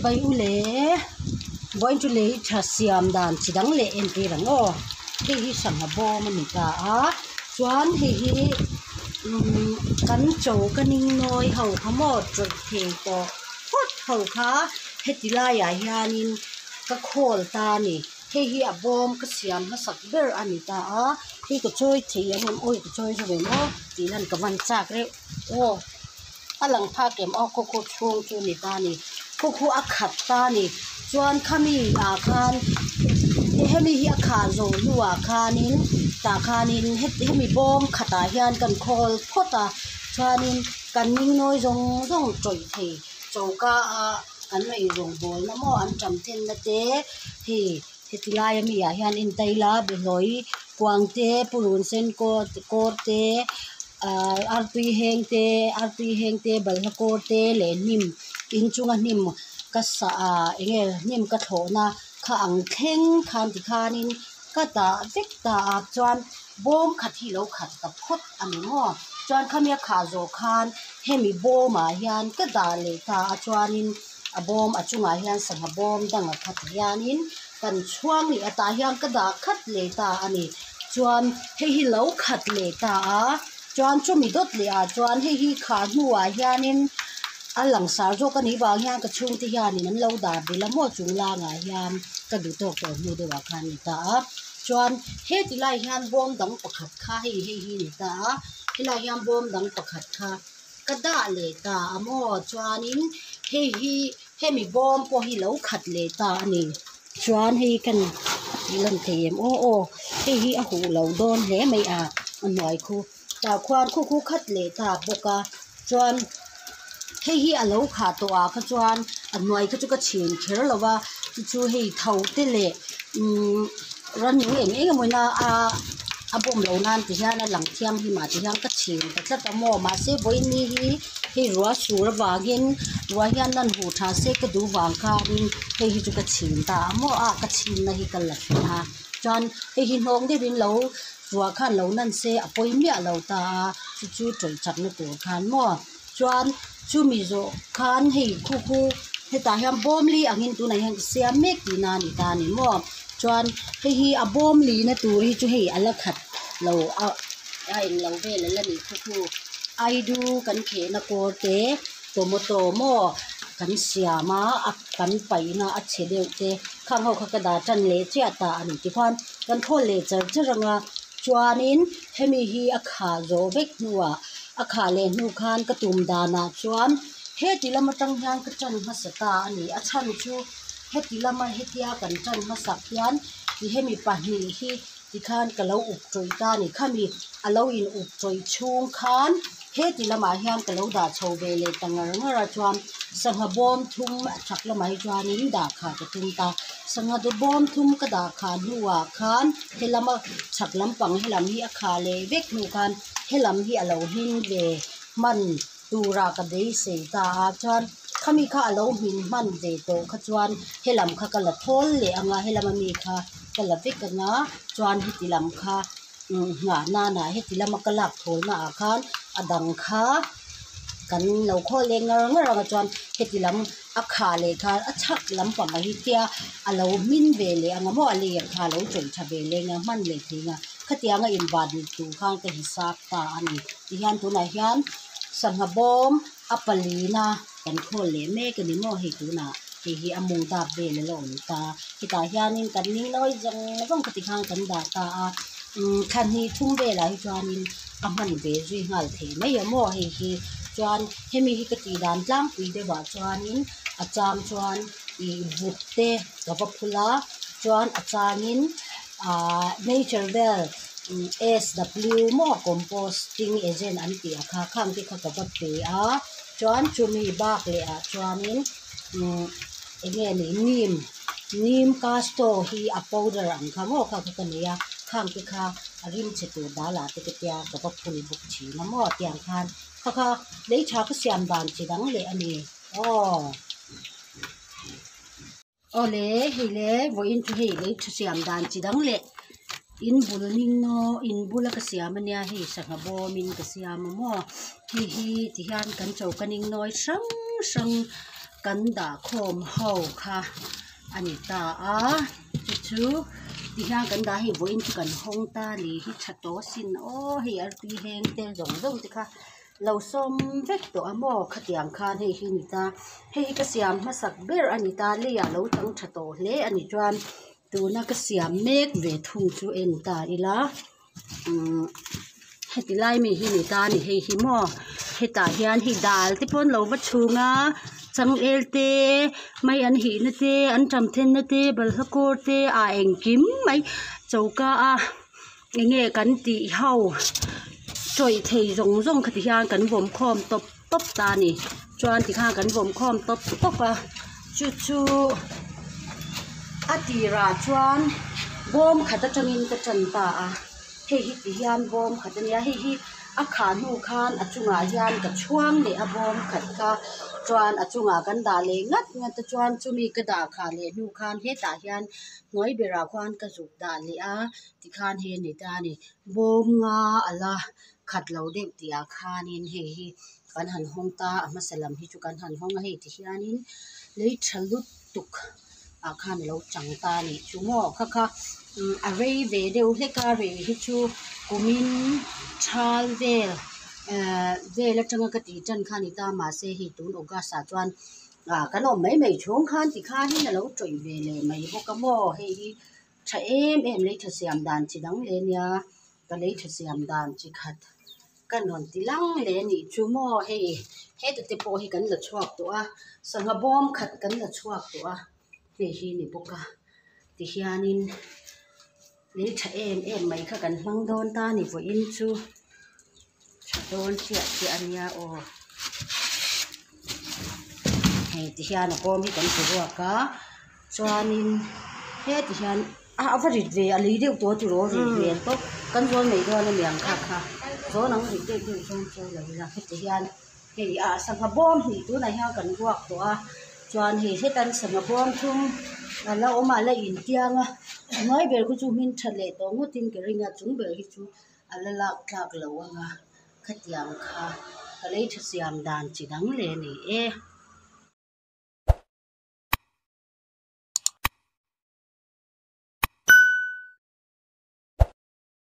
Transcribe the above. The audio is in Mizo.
Chibai u le, vawiin chu lei tha siam dan chi dang leh entir ang aw. Hei hi sangha bawm a ni ta a, chuan hei hi umm kan choka ning nawi ho kha maw tawlh thei tawh phawt ho kha heti laiah hianin ka khawl ta a ni. Hei hi a bawm ka siam hmasak ber a ni ta a, hei ka chawi thei ang em awi ka chawi zo em aw tih lan ka van chak reuh aw. A lang phak em aw khaw khaw chhung chu ni ta ni khaw khu a khat ta ni chuan khami ah khan hemi hi a khah zawh hnuah khanin tah khanin hemi bawm khatah hian kan khawl phawt a chuanin kan ning nawi zawng zawng tawih thei choka a kan eirawng bawlna maw an tam thenna te hei heti laia mi ah hian en ta ila behlawi kuang te purun sen kawr kawr te ahh artui heng te artui heng te balhla kawr te leh hnim inchunga hnim ka sah ah eng nge hnim ka thlawhna kha ang thleng khan tikhanin ka dah vek ta a chuan bawm khat hi lo khat ta phawt a ni maw chuan khami a khah zawh khan hemi bawmah hian ka dah leh ta a chuanin a bawm a chungah hian sangha bawm dang a khat hianin kan chhuang leh a tah hian ka dah khat leh ta a ni chuan hei hi lo khat leh ta a chuan chumi dawt leh ah chuan hei hi khah hnuah hianin a langsar zawk a nih vang hian ka chhungte hianin an lo dah belh a maw chung langah hian ka duh tawk tawh hnu deuhah khan a ni ta a chuan heti lai hian bawm dang pakhat kha hei hei hi a ni ta a helaiah hian bawm dang pakhat kha. Ka dah leh ta a maw chuanin hei hi hemi bawm pawh hi lo khat leh ta a ni chuan hei kan lan thei em aw aw hei hi a huh lo dawn hle mai a a hnuai khu tah khuan khu khu khat leh ta bawk a chuan hei hi a lo khah tawh ah kha chuan a hnuai kha chu ka chhin kher lo va chu chu hei tho te leh umm rannung eng eng emaw ina a a bawm loh nan ti hian a lang thiang hlim ah ti hian ka chhin ta tlat a maw mahse vawiin hi hei ruah sur avangin ruah hian lan huh tha se ka duh vang khanin hei hi chu ka chhin ta a maw a ka chhin na hi ka la hreh a chuan hei hi hnawng deuhin lo ruah khan lo nan se a pawi miah lo ta a chu chu tawih chak na tur khan maw chuan chumi zawh khan hei khu khu hetah hian bawm li angin tunah hian ka siam mek tihna a ni ta a ni maw chuan hei hi a bawm lihna tur hi chu hei a la khat lo a a englo vel a la nih khu khu aidu kan khehna kawr te tomato maw kan siam a a kan paihna a chhe deuh te khang ho kha ka dah tan leh chiah ta a ni tikhuan kan thawl leh char char ang a chuanin hemi hi a khah zawh vek hnuah a khah leh hnu khan ka tum danah chuan heti lam atang hian ka tan hmasa ta a ni a chhan chu heti lama hetia kan tan hmasak hian ti hemi pahnih hi tikhan ka lo up tawih ta a ni khami a lo in up tawih chhung khan heti lamah hian ka lo dah chho ve leh ta ngar ngar a chuan sangha bawm thum a chhak lamah hi chuanin dah khah ka tum ta sangha bawm thum ka dah khah hnuah khan helama chhak lampang helam hi a khah leh vek hnu khan helam hi a lo hmin ve hman tura ka beisei ta a chuan khami kha a lo hmin hman ve tawh kha chuan helam kha ka la thawl leh ang a helam ami kha ka la vek ang a chuan heti lam kha nghah nana heti lama ka lak thawl naah khan a dang kha kan lo khawl leh ngar ngar ang a chuan heti lam a khah leh khan a chhak lampang ah hi tia a lo hmin ve leh ang a maw a lei ang kha a lo chawih tha ve leh ang a hman leh thei ang a khatiang a inbat tur khan ka hisap ta a ni tihian tunah hian sangha bawm a palina kan khawl leh mek a ni maw hei tunah hei hi a mung dap vel a la awm ta hetah hianin kan ning nawi zawng zawng ka ti khan kan dah ta a umm thla hnih thum velah hi chuanin a hman ve zui nghal thei mai a maw hei hi chuan hemi hi ka tih dan tlangpui deuh ah chuanin a chang chuan ih vut te ka va phul a chuan a changin ahh nature vel sw maw composting agent an tih ang kha khang te kha ka va pe a chuan chumi bak leh ah chuanin umm eng nge ni neem neem casto hi a powder ang kha maw kha kha ka nei a khang te kha a rim chhe tur dal ah te ka tia ka va phul bawk thin a maw tiang khan kha kha lei tha ka siam dan chi dang leh a ni aw. Aw le hei le vawiin chu hei lei tha siam dan chi dang leh in bul ning naw in bula ka siam ania hei sangha bawm in ka siam a maw hei hi ti hian kan choka ning nawi hrang hrang. kan dah khawm ho kha a ni ta a chu chu tihian kan dah a hei vawiin chu kan hawng ta a ni hi tha tawh asin aw hei artui heng te zawng zawng te kha lo sawm vek tawh a maw khatiang khan hei hi a ni ta hei hi ka siam hmasak ber a ni ta leiah lo chang tha tawh hle a ni chuan tuna ka siam mek ve thung chu en ta ila umm heti lai mi hi ni ta a ni hei hi maw hetah hian hei dal te pawh an lo va chhung a changel te mai an hih na te an tam then na te balhla kawr te ah engkim mai choka a enge kan tih ho tawih thei zawng zawng kha ti hian kan vawm khawm tawp tawp ta a ni chuan tikhan kan vawm khawm tawp tawp a chu chu a tirah chuan bawm khat atangin ka tan ta a hei hi ti hian bawm khat a nia hei hi a khah hnu khan a chungah hian ka chhuang leh a bawm khat kha chuan a chungah kan dah leh ngat ngat a chuan chumi ka dah khah leh hnu khan hetah hian hnuai berah khuan ka zuk dah leh a tikhan hei a ni ta a ni bawm nga a la khat lo deuh tih ah khanin hei hi kan han hawng ta a hmasa lam hi chu kan han hawng a hei ti hianin lei tha lutuk ah khan alo chang ta a nih chu maw kha kha umm a rei ve deuh hlek a rei hi chu kumin thal vel ehh vel atanga ka tih tan kha a ni ta mahse hei tun august ah chuan ah kan awm mai mai chhung khan tikhanin alo tawih ve leh mai bawk a maw hei hi tha em em lei tha siam dan chi dang leh a nia. Ka lei tha siam dan chi khat ka rawn ti lang leh a nih chu maw hei heta te pawh hi kan la chhuak tawh a sangha bawm khat kan la chhuak tawh a hei hi ni bawk a tihianin lei tha em em mai kha kan hmang dawn ta a ni vawiin chu tha dawn chiah chiah a nia aw hei tihian a bawm hi kan ti ruak a chuanin heti hian. A va rit ve a lei deuh tawh a tiraw a rit hmel tawp kan zawl mai dawn a niang kha kha zawn ang rit deuh deuh chuan chawi lo ila heti hian hei ah sangha bawm hnih tunah hian kan ruak tawh a chuan hei hetan sangha bawm thum a la awm a a la intiang a a hnuai ber khu chu hmin tha leh tawh ngawtin ka ring a chung ber hi chu a la lak tlak lo ang a khatiang kha ka lei tha siam dan chi dang leh a ni e.